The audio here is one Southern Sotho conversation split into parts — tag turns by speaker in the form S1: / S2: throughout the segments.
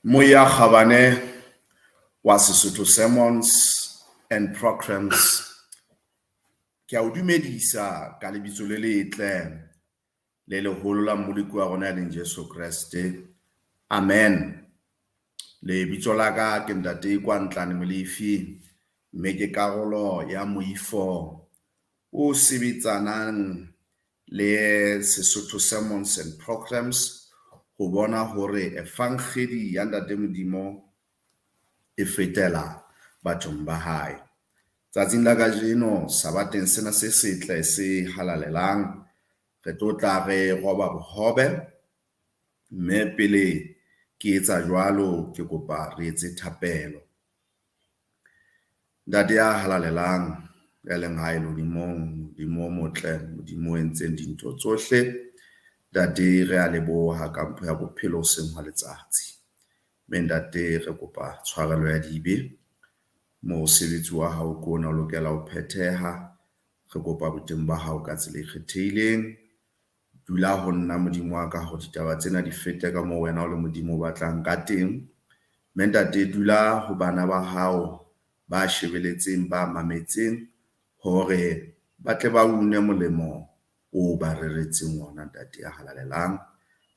S1: Moya Kgabane wa Sesotho Sermons and Programs. Ke a o dumedisa ka lebitso le letle le leholo la Mmoloki wa rona e leng Jesu Kreste. Amen. Lebitso la ka ke Ntate Kwantlane Molefi, mme ke karolo ya moifo o sebetsanang le Sesotho Sermons and Programs ho bona hore efankgedi ya Ntate Modimo e fetela bathong ba hae. Tsatsing la kajeno, sabateng sena se setle se halalelang, re tlo tla re roba bohobe, mme pele ke etsa jwalo ke kopa re etse thapelo. Ntate ya halalelang, ya leng hae lehodimong, Modimo o motle, Modimo o entseng dintho tsohle. Ntate, re a leboha ka mpho ya bophelo hoseng hwa letsatsi. Mme ntate, re kopa tshwarelo ya dibe. Mosebetsi wa hao ke ona o lokela ho phetheha. Re kopa boteng ba hao ka tsela e kgethehileng. Dula ho nna Modimo wa ka hore ditaba tsena di fete ka moo wena o le Modimo o batlang ka teng. Mme ntate, dula ho bana ba hao ba shebeletseng, ba mametseng hore ba tle ba une molemo o ba reretseng ona, ntate ya halalelang.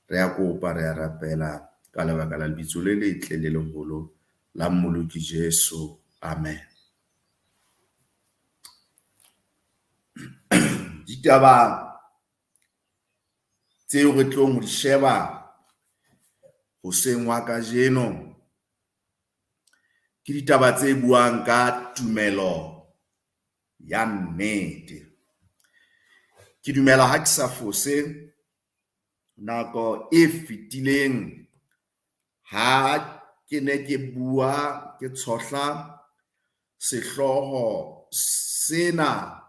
S1: Re a kopa, re a rapela ka lebaka la lebitso le letle le leholo la Mmoloki Jesu. Amen. Ditaba tseo re tlong ho di sheba hoseng wa kajeno ke ditaba tse buang ka tumelo ya nnete. Ke dumela ha ke sa fose nako e fetileng ha ke ne ke bua ke tshohla sehlooho sena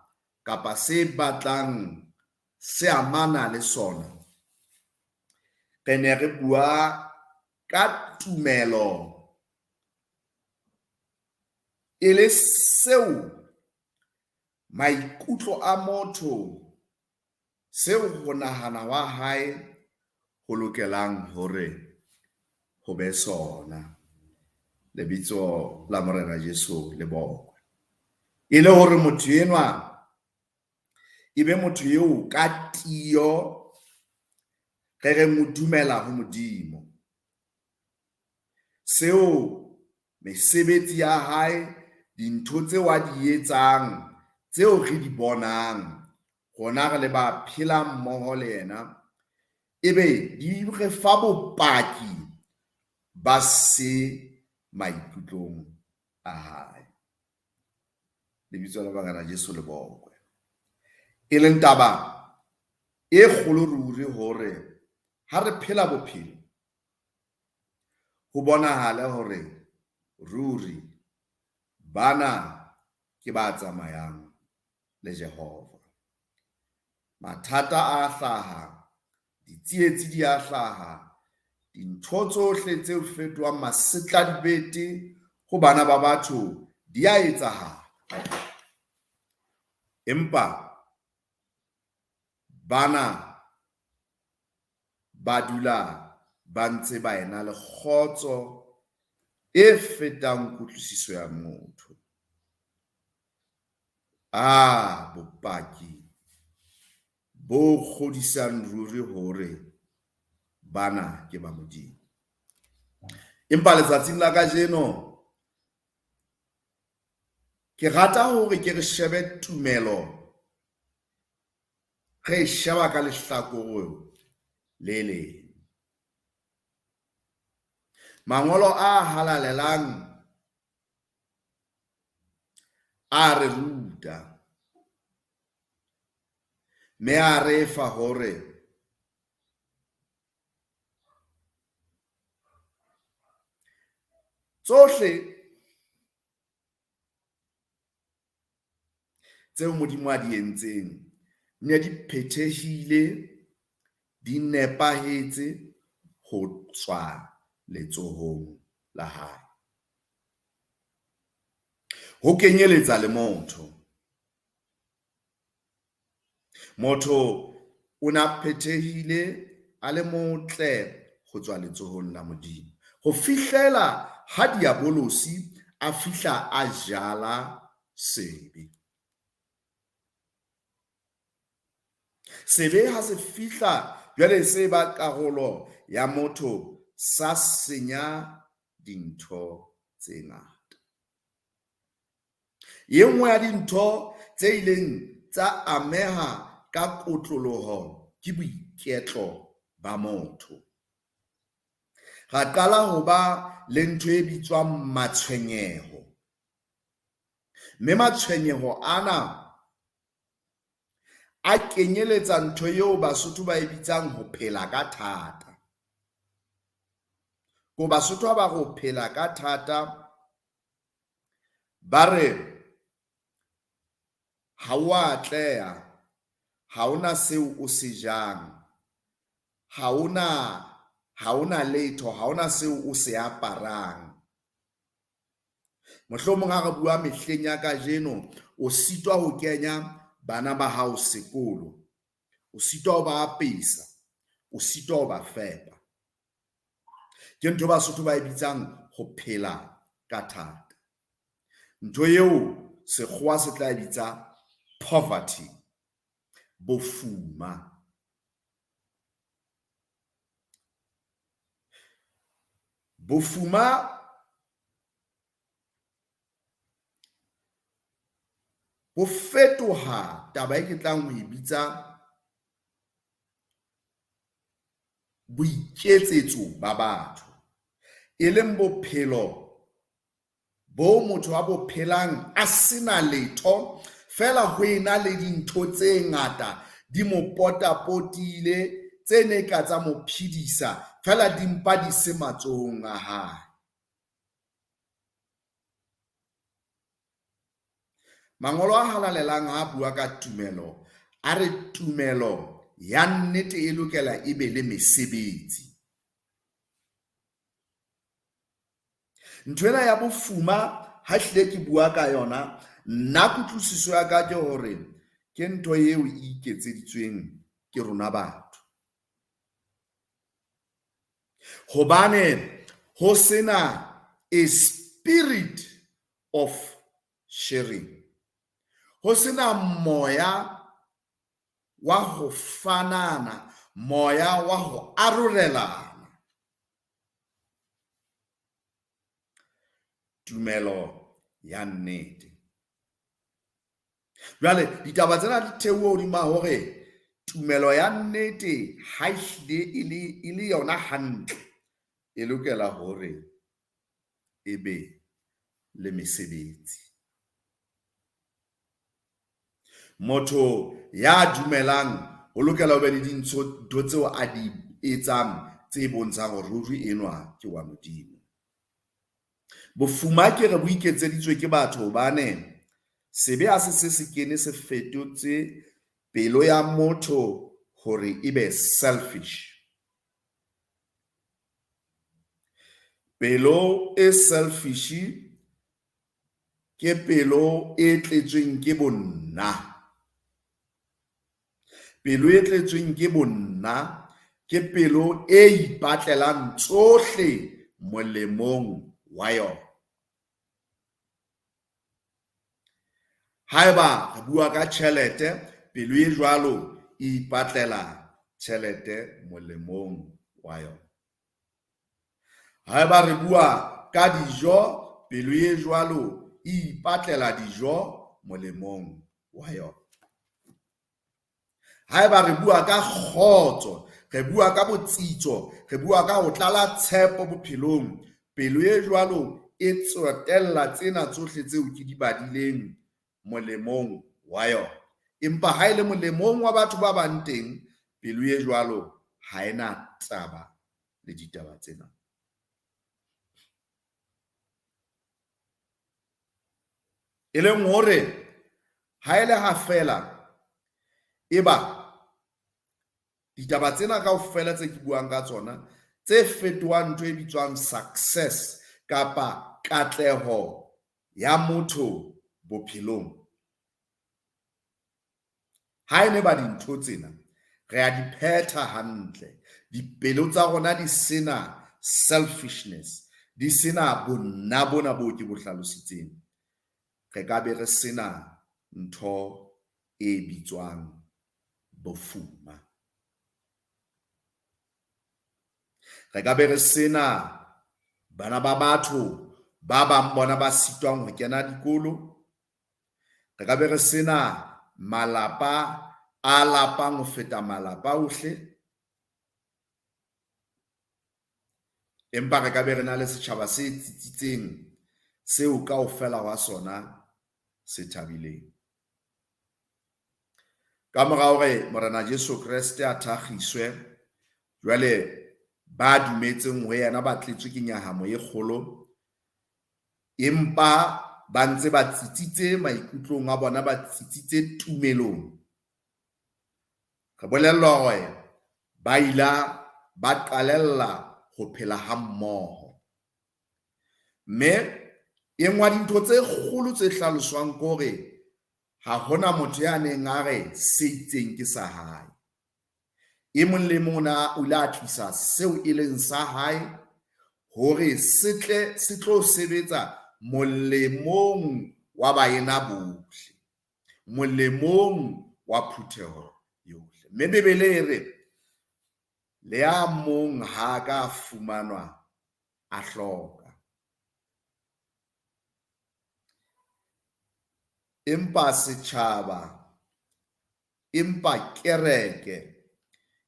S1: kapa se batlang se amana le sona. Re ne re bua ka tumelo e le seo maikutlo a motho, seo ho nahana wa hae ho lokelang hore ho be sona. Lebitso la Morena Jesu le bokwe. E le hore motho enwa e be motho eo ka tiyo re reng o dumela ho Modimo. Seo mesebetsi ya hae, dintho tseo a di etsang, tseo re di bonang, rona re le ba phelang mmoho le yena, ebe di re fa bopaki ba se maikutlong a hae. Lebitso la Morena Jesu le bokwe. E leng taba e kgolo ruri hore ha re phela bophelo ho bonahale hore ruri bana ke ba tsamayang le Jehova. Mathata a hlaha, ditsietsi di a hlaha, dintho tsohle tse fetohang masetladibete ho bana ba batho di a etsahala. Empa bana ba dula ba ntse ba ena le kgotso e fetang kutlwisiso ya motho. Ah, bopaki bo kgodisang ruri hore bana ke ba Modimo. Empa letsatsing la kajeno ke rata hore ke re shebe tumelo, re e sheba ka lehlakore le leng. Mangolo a halalelang a re ruta, mme a re fa hore tsohle tseo Modimo a di entseng ne di phethehile, di nepahetse ho tswa letsohong la hae. Ho kenyeletsa le motho. Motho o na phethehile a le motle ho tswa letsohong la Modimo. Ho fihlela ha diabolosi a fihla a jala sebe. Sebe ha se fihla jwale se ba karolo ya motho sa senya dintho tse ngata. E nngwe ya dintho tse ileng tsa ameha ka kotloloho ke boiketlo ba motho. Ra qala ho ba le ntho e bitswang matshwenyeho. Mme matshwenyeho ana a kenyeletsa ntho eo Basotho ba e bitsang ho phela ka thata. Ko Basotho ha ba re ho phela ka thata, ba re ha o a atleha, ha hona seo o se jang, ha hona, ha hona letho, ha hona seo o se aparang. Mohlomong ha re bua mehleng ya kajeno, o sitwa ho kenya bana ba hao sekolo, o sitwa ho ba apesa, o sitwa ho ba fepa. Ke ntho Basotho ba e bitsang ho phela ka thata. Ntho eo sekgowa se tla e bitsa poverty, bofuma. Bofuma bo fetoha taba e ke tlang ho e bitsa boiketsetso ba batho, e leng bophelo bo motho a bo phelang a sena letho feela ho ena le dintho tse ngata di mo potapotile tse ne ka tsa mo phedisa feela di mpa di se matsohong a hae. Mangolo a halalelang ha a bua ka tumelo, a re tumelo ya nnete e lokela e be le mesebetsi. Ntho ena ya bofuma ha hlile ke bua ka yona, nna kutlwisiso ya ka ke hore ke ntho eo e iketseditsweng ke rona batho. Hobane ho sena a spirit of sharing, ho sena moya wa ho fanana, moya wa ho arolelana. Tumelo ya nnete. Jwale ditaba tsena di theoha hodima hore tumelo ya nnete ha e hlile e le yona hantle, e lokela hore e be le mesebetsi. Motho ya dumelang o lokela ho be le dintho tseo a di etsang tse bontshang hore ruri enwa ke wa Modimo. Bofuma ke re bo iketseditswe ke batho hobane sebe ha se se se kene se fetotse pelo ya motho hore e be selfish. Pelo e selfish ke pelo e tletsweng ke bonna. Pelo e tletsweng ke bonna ke pelo e ipatlelang tsohle molemong wa yona. Haeba re bua ka tjhelete, pelo e jwalo e ipatlela tjhelete molemong wa yona. Haeba re bua ka dijo, pelo e jwalo e ipatlela dijo molemong wa yona. Haeba re bua ka kgotso, re bua ka botsitso, re bua ka ho tlala tshepo bophelong, pelo e jwalo e tsotella tsena tsohle tseo ke di badileng molemong wa yona. Empa ha e le molemong wa batho ba bang teng, pelo e jwalo ha e na taba le ditaba tsena. E leng hore ha e le ha feela eba ditaba tsena kaofela tse ke buang ka tsona tse fetohang ntho e bitswang success kapa katleho ya motho bophelong. Ha e ne ba dintho tsena re a di phetha hantle, dipelo tsa rona di sena selfishness, di sena bonna bona boo ke bo hlalositseng, re ka be re sena ntho e bitswang bofuma. Re ka be re sena bana ba batho ba bang bona ba sitwang ho kena dikolo. Re ka be re sena malapa a lapang ho feta malapa ohle. Empa re ka be re na le setjhaba se tsitsitseng seo kaofela hwa sona se thabileng. Ka mora hore Morena Jesu Kreste a thakgiswe, jwale ba dumetseng ho yena ba tletswe ke nyahamo e kgolo, empa ba ntse ba tsitsitse maikutlong a bona, ba tsitsitse tumelong. Re bolellwa hore ba ila ba qalella ho phela hammoho. Mme e nngwe ya dintho tse kgolo tse hlaloswang ke hore ha hona motho ya neng a re se itseng ke sa hae. E mong le mong o ile a tlisa seo e leng sa hae hore se tle se tlo sebetsa molemong wa baena bohle, molemong wa phutheho yohle. Mme Bibele e re le a mong ha ka fumanwa a hloka. Empa setjhaba, empa kereke,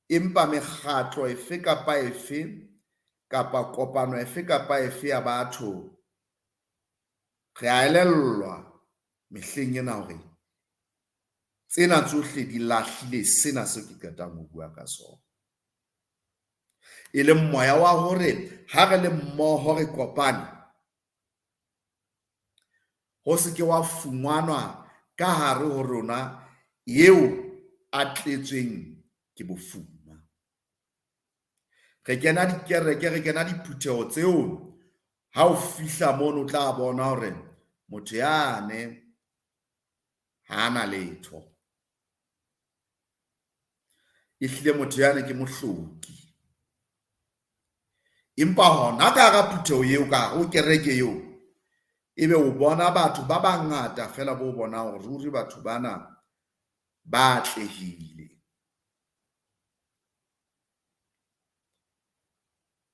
S1: empa mekgatlo efe kapa efe kapa kopano efe kapa efe ya batho, re a elellwa mehleng ena hore tsena tsohle di lahlile sena seo ke qetang ho bua ka sona. E leng moya wa hore ha re le mmoho re kopane, ho se ke wa fumanwa ka hare ho rona eo a tletsweng ke bofuma. Re kena dikereke, re kena diphutheho tseo, ha o fihla mono o tla bona hore motho yane ha ana letho. Ehlile motho yane ke mohloki. Empa hona ka hara phutheho eo, ka hare ho kereke eo, ebe o bona batho ba bangata feela bo bonang hore ruri batho bana ba atlehile.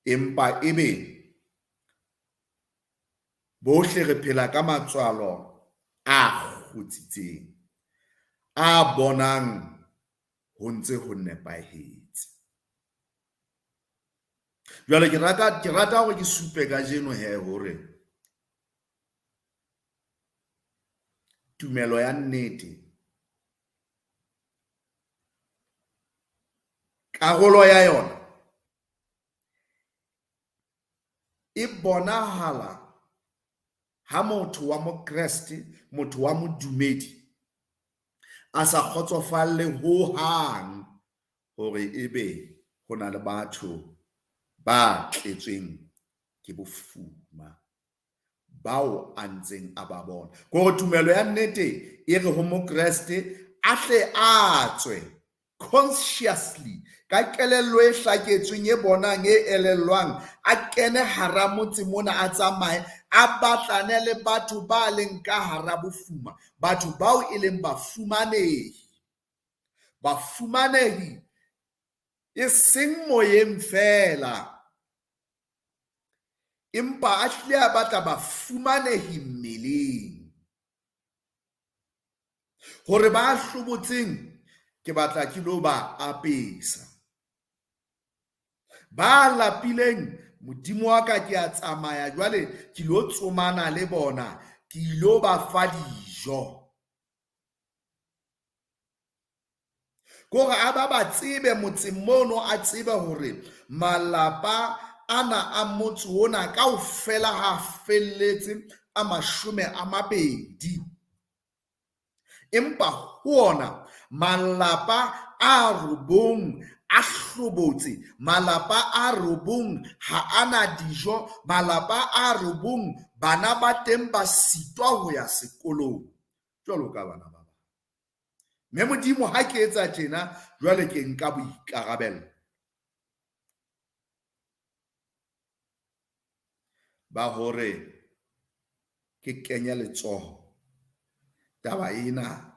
S1: Empa ebe bohle re phela ka matswalo a kgutsitseng, a bonang ho ntse ho nepahetse. Jwale ke rata hore ke supe kajeno he hore tumelo ya nnete, karolo ya yona e bonahala ha motho wa Mokreste, motho wa modumedi a sa kgotsofalle hohang hore ebe ho na le batho ba tletsweng ke bofuma bao a ntseng a ba bona. Ke hore tumelo ya nnete e re ho Mokreste a hle a tswe consciously ka kelello e hlaketsweng, e bonang, e elellwang, a kene hara motse mona, a tsamaye, a batlane le batho ba leng ka hara bofuma, batho bao e leng bafumanehi. Bafumanehi e seng moyeng feela, empa a hlile a batla bafumanehi mmeleng. Hore ba hlobotseng ke batla ke lo ba apesa. Ba lapileng, Modimo wa ka, ke a tsamaya jwale ke lo tsomana le bona, ke ilo ba fa dijo. Ke hore a ba ba tsebe motseng mono, a tsebe hore malapa ana a motse ona kaofela ha felletse a 20. Empa ho ona malapa a 9 a hlobotse, malapa a 9 ha ana dijo, malapa a 9 bana ba teng ba sitwa ho ya sekolong jwalo ka bana ba bang. Mme Modimo ha ke etsa tjena, jwale ke nka boikarabelo. ba hore ke kenye letsoho taba ena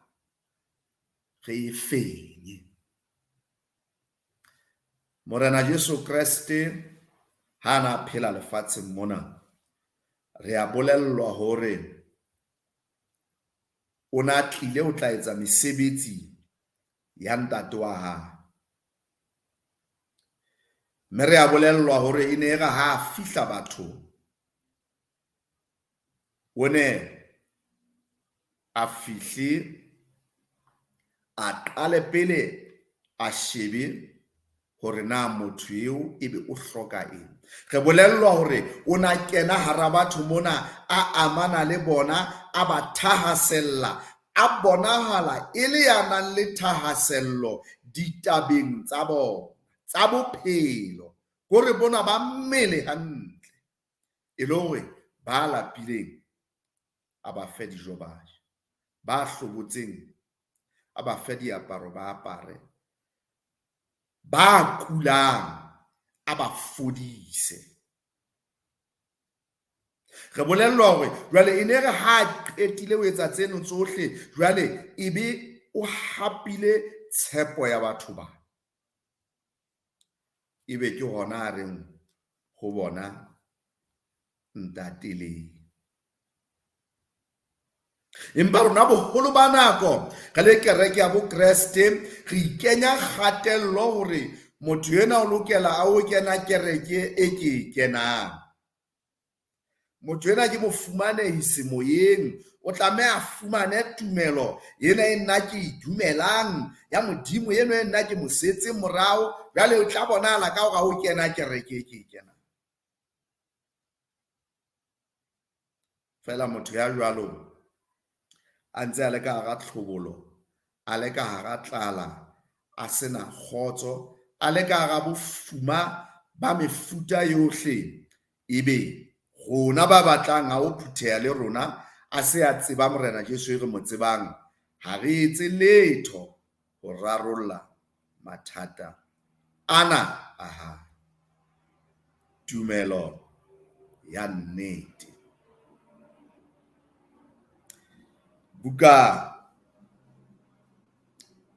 S1: re e fenye. Morena Jesu Kreste ha na phela lefatsheng mona, re a bolellwa hore o na tlile ho tla etsa mesebetsi ya ntate wa hae. Mme re a bolellwa hore e ne e re ha a fihla bathong, o ne a fihle a qale pele a shebe hore na motho eo ebe o hloka eng. Re bolellwa hore o na kena hara batho mona, a amana le bona, a ba thahasella, a bonahala e le ya nang le thahasello ditabeng tsa bona tsa bophelo, kore bona ba mmele hantle, e le hore ba lapileng a ba fe dijo ba je, ba hlobotseng a ba fe diaparo ba apare, ba kulang a ba fodise. Re bolellwa hore jwale e ne re ha a qetile ho etsa tseno tsohle, jwale e be o hapile tshepo ya batho ba. Ebe ke hona a reng ho bona, ntateleng. Empa rona boholo ba nako re le kereke ya Bokreste re ikenya kgatello hore motho enwa o lokela a o kena kereke e ke e kenang. Motho enwa ke mofumanehi semoyeng, o tlameha a fumane tumelo ena e nna ke e dumelang ya Modimo eno e nna ke mo setseng morao. Jwale o tla bonahala ka hore ha o kena kereke e ke e kenang. Feela motho ya jwalo a ntse a le ka hara tlhobolo, a le ka hara tlala, a sena kgotso, a le ka hara bofuma ba mefuta yohle, ebe rona ba batlang ha o phutheha le rona a se a tseba Morena Jesu e re mo tsebang, ha re etse letho ho rarolla mathata ana a hae. Tumelo ya nnete. Buka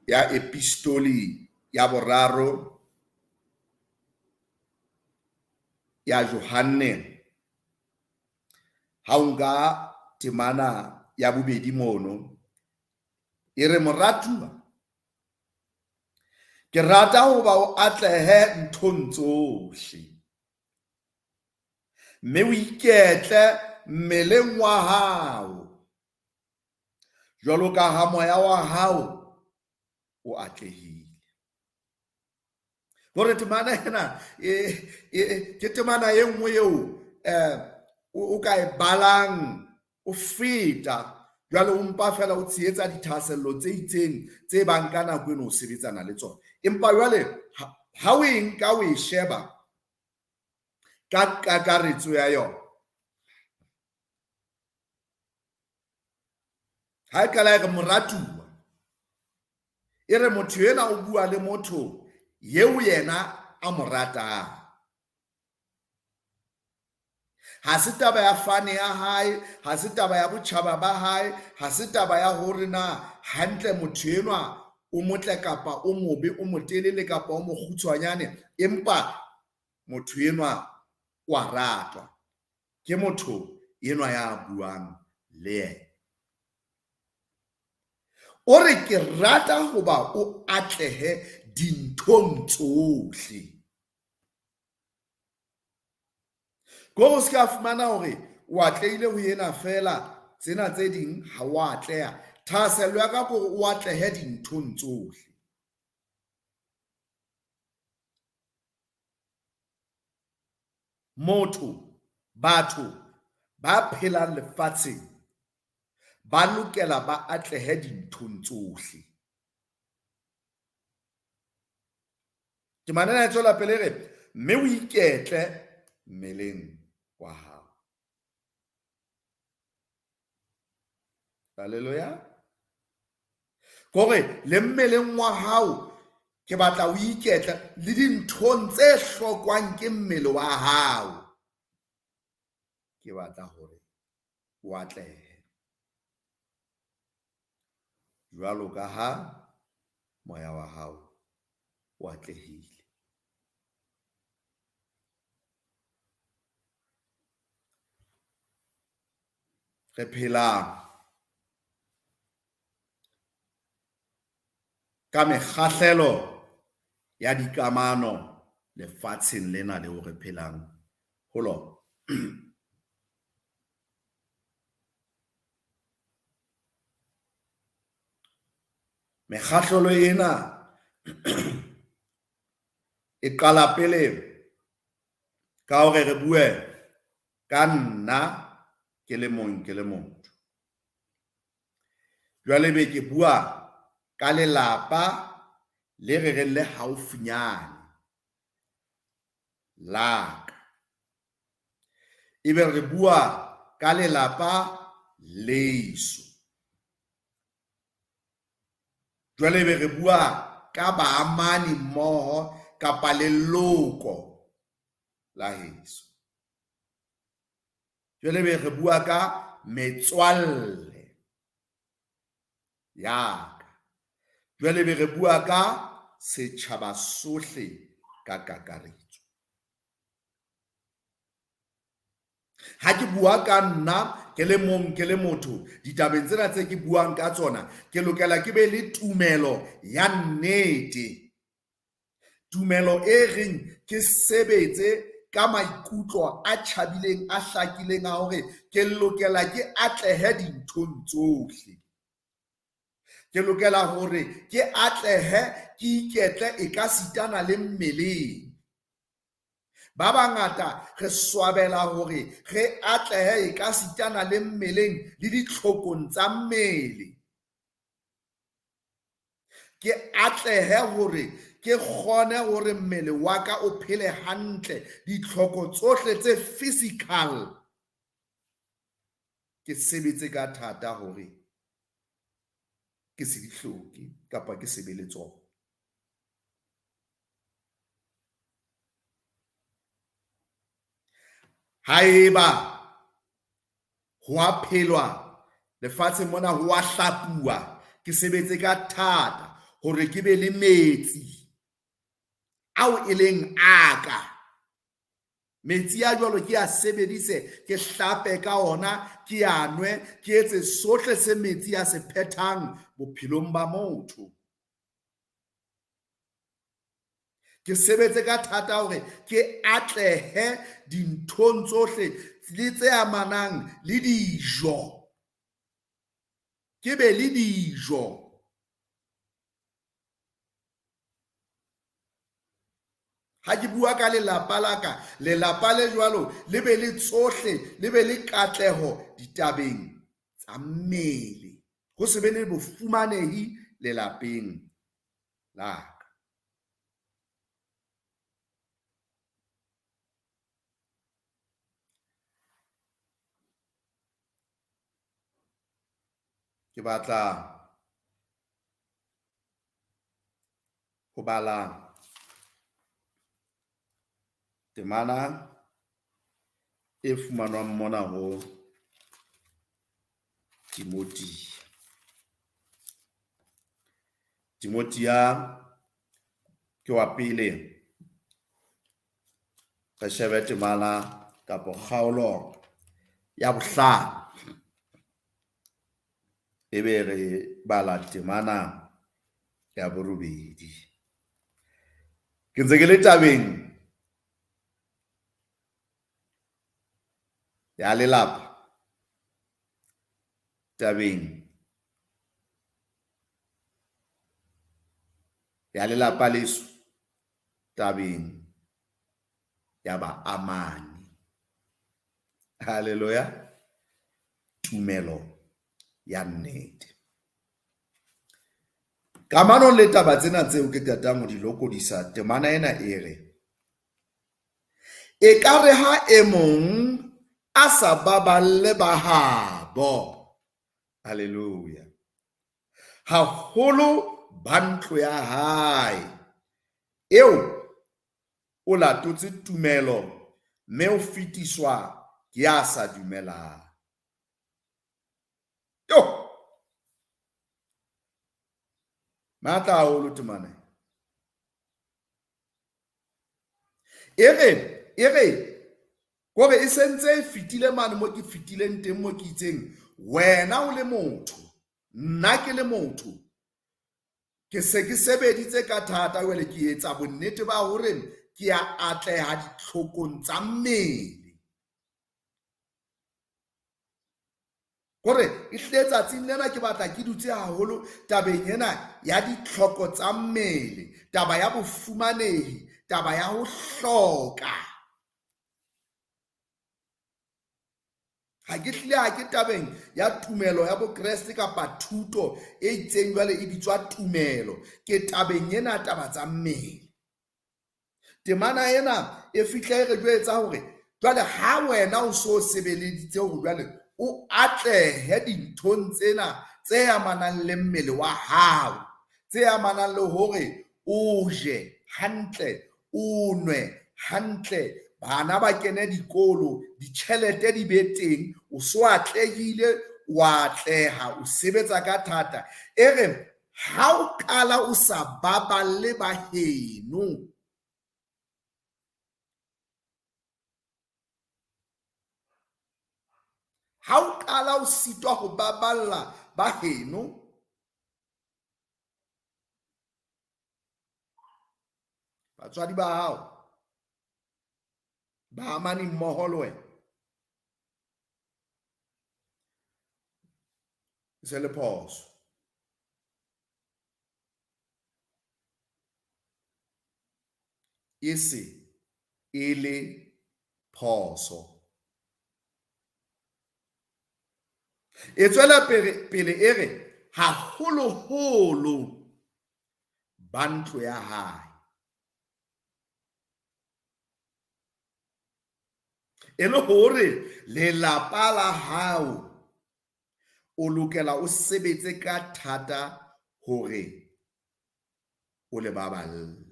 S1: ya Epistoli ya boraro ya Johanne, ha o nka temana ya bobedi mono, e re, moratuwa, ke rata hoba o atlehe nthong tsohle, mme o iketle mmeleng wa hao jwalo ka ha moya wa hao o atlehile. Hore temana ena ke temana e nngwe eo o ka e balang o feta jwale, o mpa fela o tshehetsa dithahasello tse itseng tse bang ka nako eno o sebetsana le tsona. Empa jwale ha o e nka o e sheba ka kakaretso ya yona, ha e qala e re moratuwa, e re motho ena o bua le motho eo yena a mo ratang. Ha se taba ya fane ya hae, ha se taba ya botjhaba ba hae, ha se taba ya hore na hantle motho enwa o motle kapa o mobe, o motelele kapa o mokgutshwanyane, empa motho enwa o a ratwa. Ke motho enwa ya buang le yena. O re ke rata hoba o atlehe dinthong tsohle. Ko o se ka fumana hore o atlehile ho ena fela, tsena tse ding ha o atleha. Thahasello ya ka ke hore o atlehe dinthong tsohle. Motho, batho ba phelang lefatsheng ba lokela ba atlehe dinthong tsohle. Temana ena e tswela pele e re, mme o iketle mmeleng wa hao. Haleluya. Kore le mmeleng wa hao ke batla o iketle le dinthong tse hlokwang ke mmele wa hao. Ke batla hore o atlehe jwalo ka ha moya wa hao o atlehile. Re phela ka mekgahlelo ya dikamano lefatsheng lena leo re phelang ho lona. Mekgahlelo ena e qala pele ka hore re bue ka nna ke le mong ke le motho. Jwale be ke bua ka lelapa le re reng le haufinyane la ka. Ebe re bua ka lelapa leso. Jwale ebe re bua ka baamani mmoho kapa leloko la heso. Jwale ebe re bua ka metswalle ya ka. Jwale ebe re bua ka setjhaba sohle ka kakaretso. Ha ke bua ka nna ke le mong ke le motho ditabeng tsena tse ke buang ka tsona, ke lokela ke be le tumelo ya nnete. Tumelo e reng ke sebetse ka maikutlo a tjhabileng a hlakileng a hore ke lokela ke atlehe dinthong tsohle. Ke lokela hore ke atlehe, ke iketle e ka sitana le mmeleng. Ba bangata re swabela hore re atlehe e ka sitana le mmeleng le ditlhokong tsa mmele. Ke atlehe hore ke kgone hore mmele wa ka o phele hantle, ditlhoko tsohle tse physical ke sebetse ka thata hore ke se di hloke kapa ke se be le tsona. Haeba ho a phelwa lefatsheng mona, ho a hlapuwa, ke sebetse ka thata hore ke be le metsi ao e leng a ka. Metsi a jwalo ke a sebedise, ke hlape ka ona, ke a nwe, ke etse sohle se metsi a se phethang bophelong ba motho. Ke sebetse ka thata hore ke atlehe dinthong tsohle le tse amanang le dijo. Ke be le dijo. Ha ke bua ka lelapa la ka, lelapa le jwalo le be le tsohle, le be le katleho ditabeng tsa mmele. Ho se be le bofumanehi lelapeng la ka. Ke batla ho bala temana e fumanwang mona ho Timothea. Timothea ke wa pele, re shebe temana kapa kgaolo ya bohlano, ebe re bala temana ya borobedi. Ke ntse ke le tabeng ya lelapa, tabeng ya lelapa leso, tabeng ya baamani. Haleluya. Tumelo ya nnete. Kamanong le taba tsena tseo ke qetang ho di lokodisa, temana ena e re, e ka re ha e mong a sa baballe ba habo, haleluya, haholo ba ntlo ya hae, eo o latotse tumelo mme o fetiswa ke ya sa dumelang. Yo! Matla haholo temana. E re, e re, kore e sentse e fetile mane mo ke fetileng teng mo ke itseng, wena o le motho, nna ke le motho, ke se ke sebeditse ka thata jwale ke etsa bonnete ba hore ke a atleha ditlhokong tsa mmele. Kore ehlile tsatsing lena ke batla ke dutse haholo tabeng ena ya ditlhoko tsa mmele, taba ya bofumanehi, taba ya ho hloka. Ha ke hlile ha ke tabeng ya tumelo ya Bokreste kapa thuto e itseng jwale e bitswa tumelo. Ke tabeng ena taba tsa mmele. Temana ena e fihla e re jwetsa hore jwale ha wena o so sebeleditse hore jwale o atlehe dinthong tsena tse amanang le mmele wa hao, tse amanang le hore o je hantle, o nwe hantle, bana ba kene dikolo, ditjhelete di be teng, o so atlehile, wa atleha, o sebetsa ka thata. E re ha o qala o sa baballe ba heno, ha o qala o sitwa ho baballa ba heno, batswadi ba hao ba amane mmoho le wena, e se le phoso. E se e le phoso. E tswela pele pele e re haholoholo ba ntlo ya hae. E le hore lelapa la hao o lokela o sebetse ka thata hore o le baballe.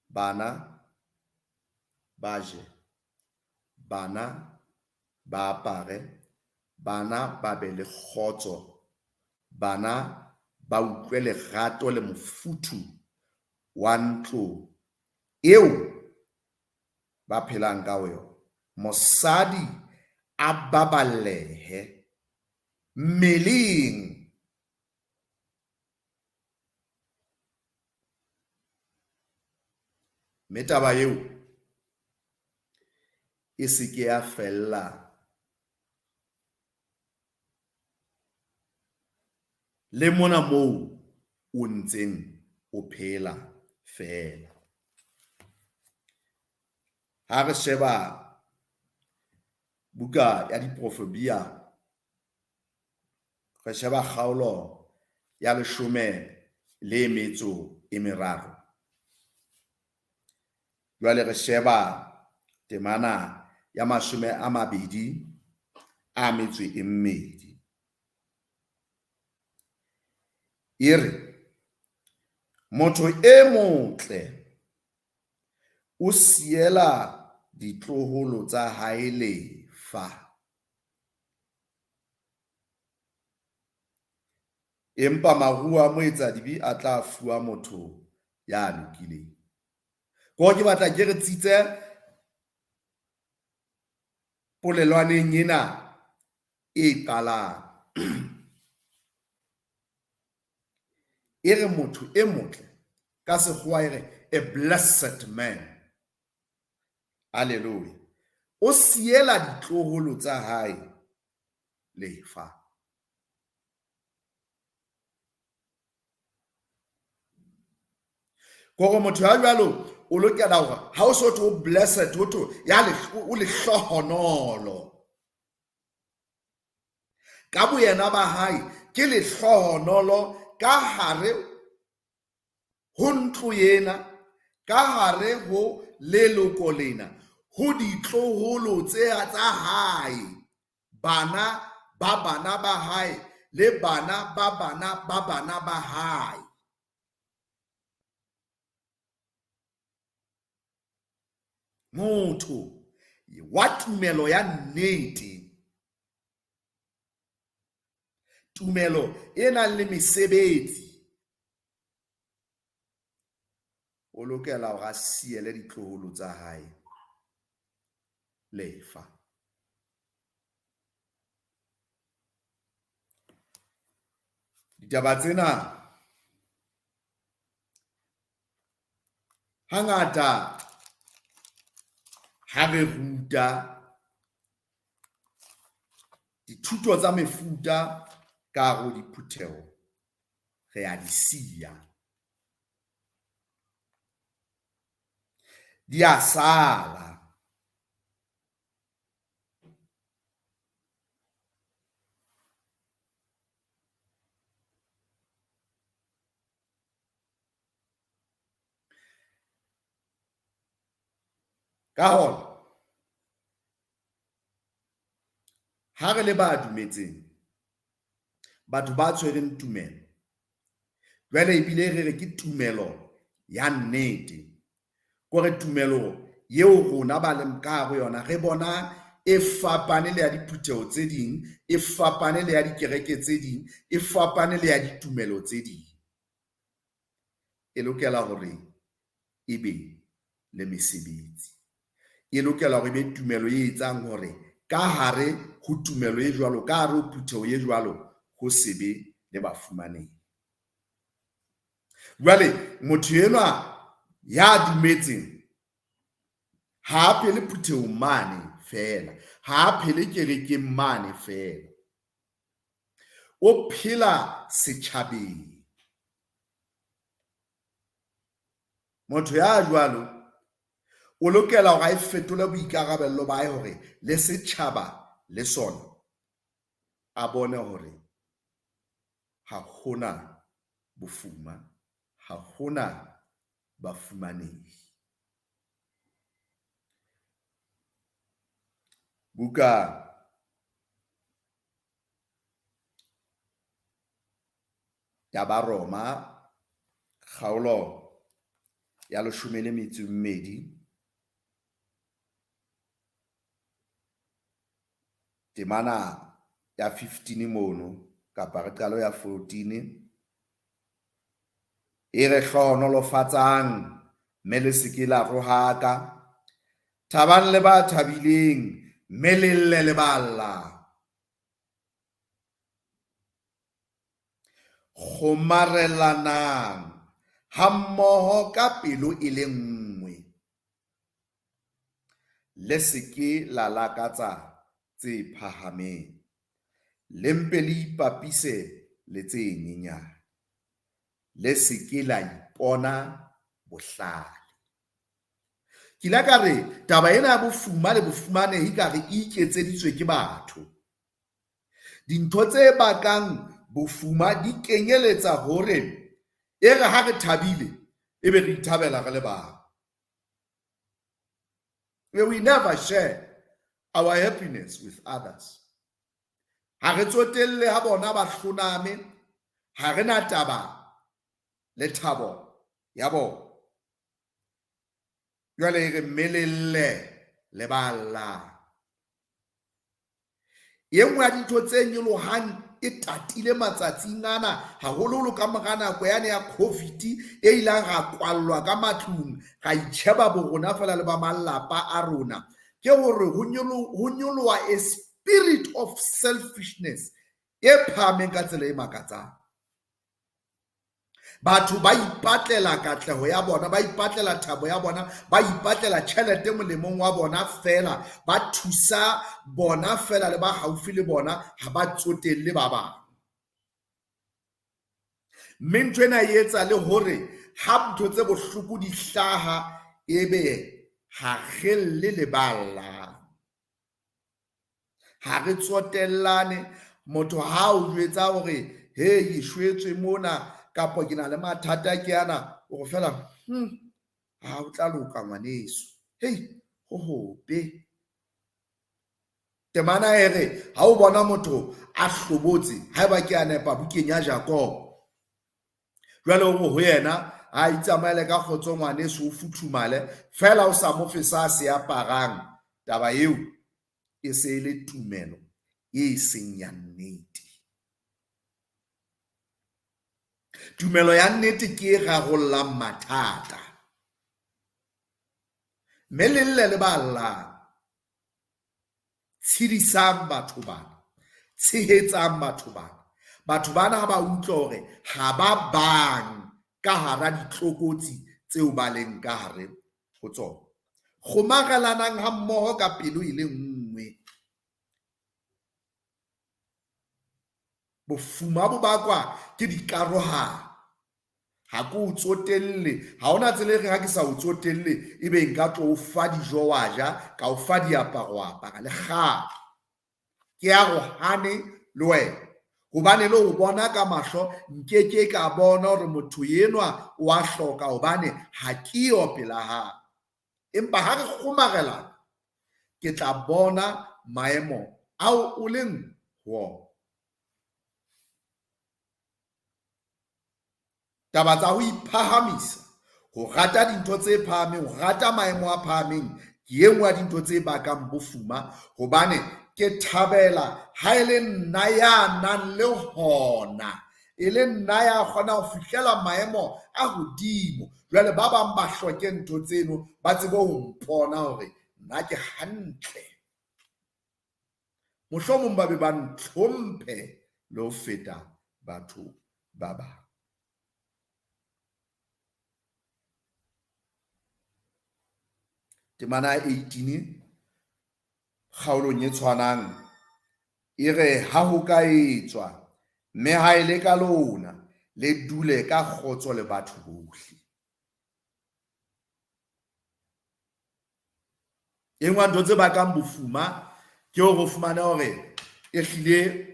S1: Bana ba je, bana ba apare, bana ba be le kgotso, bana ba utlwe lerato le mofuthu wa ntlo eo ba phelang ka ho yona. Mosadi a baballehe mmeleng. Mme taba eo e se ke ya fella le mona moo o ntseng o phela feela. Ha re sheba buka ya Diprofebia, re sheba kgaolo ya leshome le metso e meraro. Jwale re sheba temana ya mashome a mabedi a metso e mmedi. E re, motho e motle o siela ditloholo tsa hae lefa. Empa maruo a moetsadibe a tla fuwa motho ya lokileng. Ko ke batla ke re tsitse polelwaneng ena e qalang. E re motho e motle, ka sekgowa e re a blessed man. Hallelujah. O siela ditloholo tsa hae lefa. Kore motho ya jwalo o lokela hore ha o so thwe o blessed, ho thwe ya o lehlohonolo. Ka boyena ba hae ke lehlohonolo ka hare ho ntlo ena, ka hare ho leloko lena, ho ditloholo tse tsa hae, bana ba bana ba hae le bana ba bana ba bana ba hae. Motho wa tumelo ya nnete, tumelo e nang le mesebetsi, o lokela hore a siele ditloholo tsa hae lefa. Ditaba tsena hangata ha re ruta dithuto tsa mefuta ka hare ho diphutheho, re a di siya. Di a sala. Ka hona, ha re le ba dumetseng, batho ba tshwereng tumelo, jwale ebile re re ke tumelo ya nnete, kore tumelo eo rona ba leng ka hare ho yona re bona e fapane le ya diphutheho tse ding, e fapane le ya dikereke tse ding, e fapane le ya ditumelo tse ding. E lokela hore e be le mesebetsi. E lokela hore e be tumelo e etsang hore ka hare ho tumelo e jwalo, ka hare ho phutheho e jwalo, ho se be le bafumanehi. Jwale motho enwa ya dumetseng ha a phele phuthehong mane feela, ha a phele kerekeng mane feela, o phela setjhabeng. Motho ya jwalo o lokela hore a e fetole boikarabello ba hae hore le setjhaba le sona a bone hore ha hona bofuma, ha hona bafumanehi. Buka ya Baroma kgaolo ya leshome le metso e mmedi temana ya 15 mono kapa re qalo ya 14 e re hlohonolofatsang mme le se ke la rohaka, thabang le ba thabileng mme le lle le ba llang. Kgomarelanang hammoho ka pelo e le nngwe, le se ke la lakatsa tse phahameng, le mpe le ipapise le tse nyenyane, le se ke la ipona bohlale. Ke ile ka re taba ena ya bofuma le bofumanehi ka re e iketseditswe ke batho. Dintho tse bakang bofuma di kenyeletsa hore e re ha re thabile ebe re ithabela re le bang. We never share our happiness with others. Ha re tsotelle ha bona ba hloname, ha re na taba le thabo ya bona. Jwale e re mme le lle le ba llang. E nngwe ya dintho tse nyolohang e tatile matsatsing ana, haholoholo ka mora nako yane ya COVID e ilang ra kwallwa ka matlung, ra itjheba borona feela le ba malapa a rona, ke hore ho nyoloha a spirit of selfishness e phahameng ka tsela e makatsang. Batho ba ipatlela katleho ya bona, ba ipatlela thabo ya bona, ba ipatlela tjhelete molemong wa bona feela, ba thusa bona feela le ba haufi le bona, ha ba tsotelle ba bang. Mme ntho ena e etsa le hore ha ntho tse bohloko di hlaha, ebe ha re lle le ba llang. Ha re tsotellane. Motho ha o jwetsa hore hey, ke shwetswe mona kapa ke na le mathata ke ana, o re fela, ha o tla loka ngwaneso. Hey, ho hobe. Temana e re ha o bona motho a hlobotse, haeba ke a nepa bukeng ya Jakobo, jwale o re ho yena a itsamaele ka kgotso ngwaneso, o futhumale feela, o sa mo fe sa se aparang, taba eo e se e le tumelo e seng ya nnete. Tumelo ya nnete ke e rarollang mathata. Mme le lle le ba llang. Tshedisang batho bana, tshehetsang batho bana. Batho bana ha ba utlwa hore ha ba bang ka hara ditlokotsi tseo ba leng ka hare ho tsona. Kgomarelanang ha mmoho ka pelo e le nngwe. Bofuma bo bakwa ke dikarohano. Ha ke o tsotelle, ha hona tsela e reng ha ke sa o tsotelle ebe nka tlo o fa dijo wa ja, ka o fa diaparo wa apara. Le kgale ke arohane le wena, hobane le ho bona ka mahlo nkeke ka bona hore motho enwa o a hloka, hobane ha ke yo pela hae. Empa ha re kgomarelana, ke tla bona maemo ao o leng ho ona. Taba tsa ho iphahamisa, ho rata dintho tse phahameng, ho rata maemo a phahameng, ke e nngwe ya dintho tse bakang bofuma, hobane ke thabela ha e le nna ya nang le hona, e le nna ya kgona ho fihlela maemo a hodimo. Jwale ba bang ba hloke ntho tseno, ba tsebe ho mpona hore nna ke hantle. Mohlomong ba be ba ntlhomphe le ho feta batho ba bang. Temana ya 18 kgaolong e tshwanang e re ha ho ka etswa, mme ha e le ka lona, le dule ka kgotso le batho bohle. E nngwe ya ntho tse bakang bofuma ke hore o fumane hore ehlile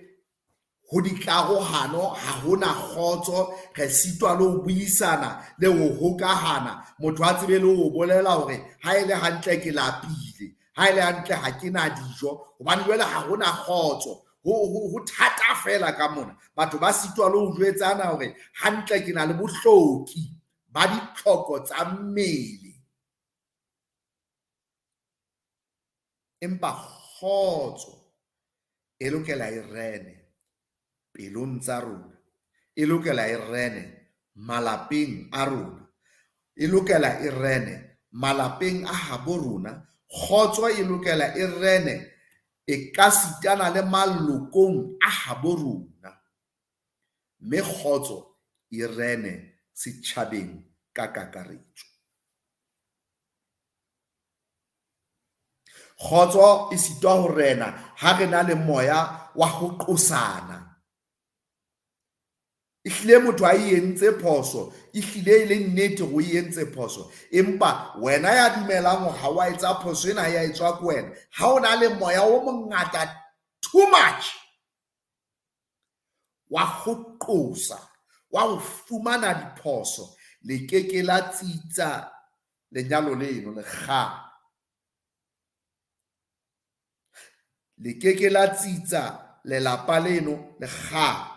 S1: ho dikarohano, ha hona kgotso, re sitwa le ho buisana le ho hokahana. Motho a tsebe le ho bolela hore ha e le hantle ke lapile, ha e le hantle ha ke na dijo, hobane jwale ha hona kgotso. Ho thata fela ka mona. Batho ba sitwa le ho jwetsana hore hantle ke na le bohloki ba ditlhoko tsa mmele. Empa kgotso e lokela e rene pelong tsa rona, e lokela e rene malapeng a rona, e lokela e rene malapeng a habo rona. Kgotso e lokela e rene e ka sitana le malokong a habo rona, mme kgotso e rene setjhabeng ka kakaretso. Kgotso e sitwa ho rena ha re na le moya wa ho qosana. Ehlile motho a e entse phoso, ehlile e le nnete hore o e entse phoso, empa wena ya dumelang hore ha wa etsa phoso ena, ha ya etswa ke wena, ha o na le moya o mongata too much wa ho qosa, wa ho fumana diphoso, le keke la tsitsa lenyalo leno le kgale. Le keke la tsitsa lelapa leno le kgale.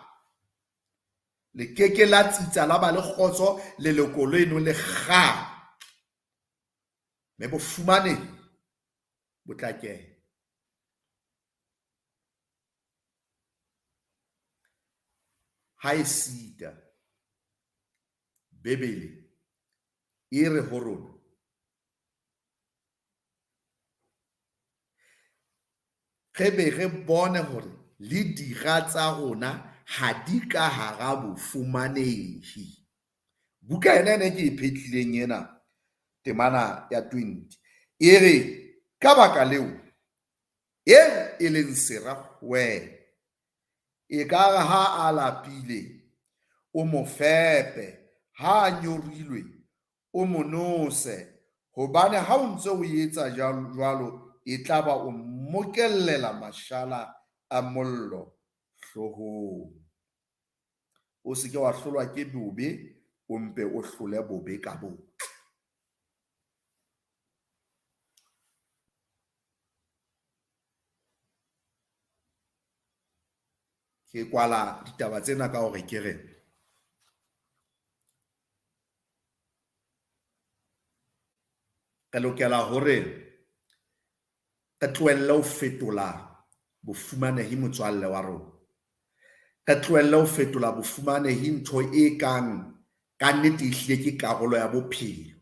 S1: Le keke la tsitsa la ba le kgotso leloko leno le kgale. Mme bofumanehi bo tla kena. Ha esita Bibele e re ho rona, re be re bone hore le dira tsa rona ha di ka hara bofumanehi. Buka ena ene ke e phetlileng ena, temana ya 20, e re ka baka leo eo e leng sera ho wena, e ka re ha a lapile o mo fepe, ha a nyorilwe o mo nose, hobane ha o ntse o etsa jwalo, e tla ba o mmokellela mashala a mollo hloohong. O se ke wa hlolwa ke bobe, o mpe o hlole bobe ka botle. Ke kwala ditaba tsena ka hore ke re Re lokela hore re tlohelle ho fetola bofumanehi motswalle wa rona. Re tlohelle ho fetola bofumanehi ntho e kang ka nnete ehlile ke karolo ya bophelo.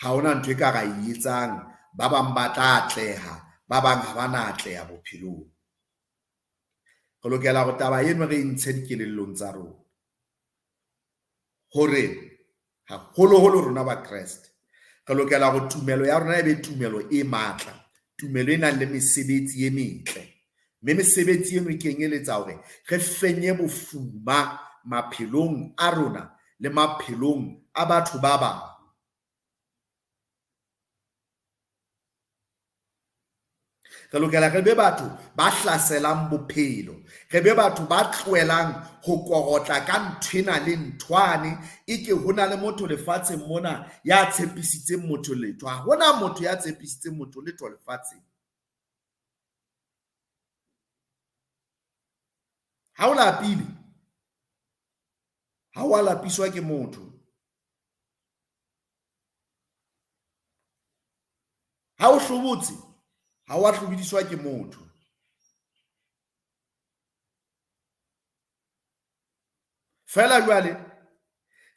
S1: Ha hona ntho e ka ra e etsang, ba bang ba tla atleha, ba bang ha ba na atleha bophelong. Re lokela hore taba eno re e ntshe dikelellong tsa rona hore haholoholo rona ba Kreste re lokela hore tumelo ya rona e be tumelo e matla, tumelo e nang le mesebetsi e metle. Mme mesebetsi eno e kenyeletsa hore re fenye bofuma maphelong a rona le maphelong a batho ba bang. Re lokela re be batho ba hlaselang bophelo, re be batho ba tlohelang ho korotla ka nthwena le nthwane. Eke ho na le motho lefatsheng mona ya tshepisitseng motho letho. Ha hona motho ya tshepisitseng motho letho lefatsheng. Ha o lapile, ha wa lapiswa ke motho. Ha o hlobotse, ha wa hlobodiswa ke motho. Feela jwale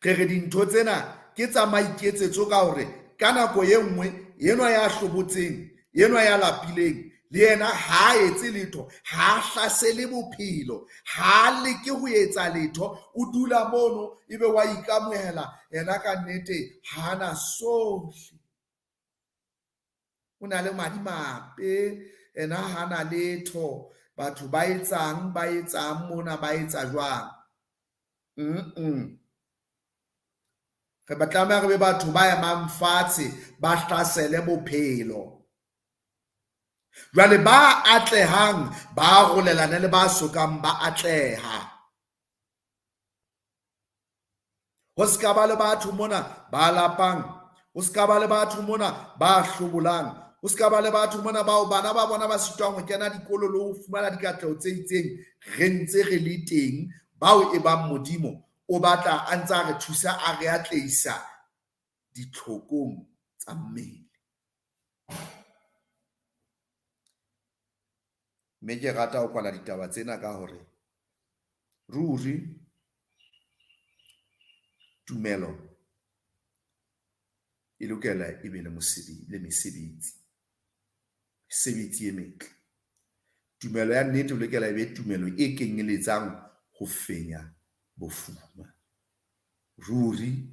S1: re re dintho tsena ke tsa maiketsetso ka hore ka nako e nngwe enwa ya hlobotseng, enwa ya lapileng, le yena ha a etse letho, ha a hlasele bophelo, ha a leke ho etsa letho, o dula mono ebe wa ikamohela yena ka nnete ha ana sohle. O na le madimabe, yena ha ana letho, batho ba etsang, ba etsang mona, ba etsa jwang? Re ba tlameha re be batho ba emang fatshe, ba hlasele bophelo. Jwale ba atlehang ba arolelane le ba sokang ba atleha. Ho ska ba le batho mona ba lapang, ho ska ba le batho mona ba hlobolang, ho ska ba le batho mona bao bana ba bona ba sitwang ho kena dikolo le ho fumana dikatleho tse itseng. Re ntse re le teng bao e bang Modimo o batla a ntse a re thusa, a re atlehisa ditlhokong tsa mmele. Mme ke rata ho kwala ditaba tsena ka hore ruri tumelo e lokela e be le le mesebetsi, mesebetsi e metle. Tumelo ya nnete e lokela e be tumelo e kenyeletsang ho fenya bofuma. Ruri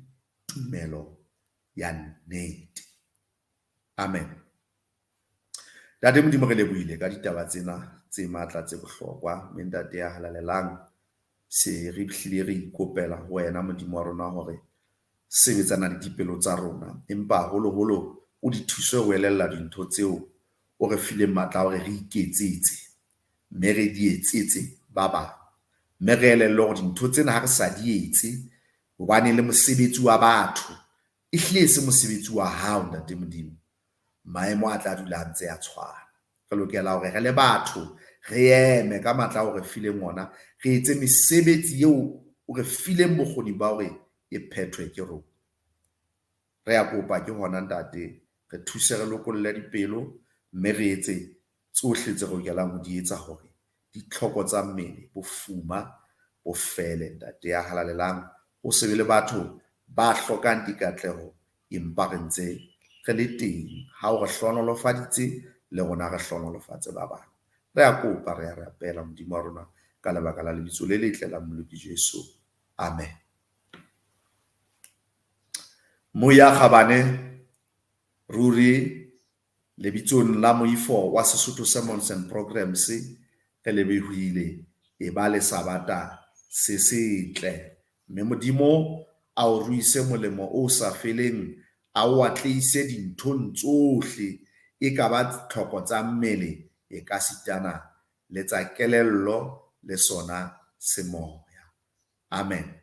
S1: tumelo ya nnete. Amen. Ntate Modimo, re lebohile ka ditaba tsena tse matla tse bohlokwa. Mme Ntate ya halalelang, se re hlile re ikopela ho wena Modimo wa rona hore sebetsana le dipelo tsa rona, empa haholoholo o di thuse ho elella dintho tseo o re fileng matla a hore re iketsetse, mme re di etsetse ba bang. Mme re elellwe hore dintho tsena ha re sa di etse hobane le mosebetsi wa batho, ehlile e se mosebetsi wa hao Ntate Modimo, maemo a tla dula a ntse a tshwana. Re lokela hore re le batho re eme ka matla ao re fileng ona, re etse mesebetsi eo o re fileng bokgoni ba hore e phethwe ke rona. Re a kopa ke hona Ntate, re thuse re lokolle dipelo mme re etse tsohle tse re lokelang ho di etsa hore ditlhoko tsa mmele, bofuma bo fele. Ntate ya halalelang, ho se be le batho ba hlokang dikatleho empa re ntse re le teng. Ha o re hlohonolofaditse, le rona re hlohonolofatse ba bang. Re a kopa, re a rapela Modimo wa rona ka lebaka la lebitso le letle la Mmoloki Jesu. Amen. Moya kgabane, ruri lebitsong la moifo wa Sesotho Sermons and Programs re lebohile e ba le sabata se setle. Mme Modimo a o ruise molemo o sa feleng, a o atlehise dinthong tsohle, e ka ba tlhoko tsa mmele, e ka sitana le tsa kelello le sona semoya. Amen.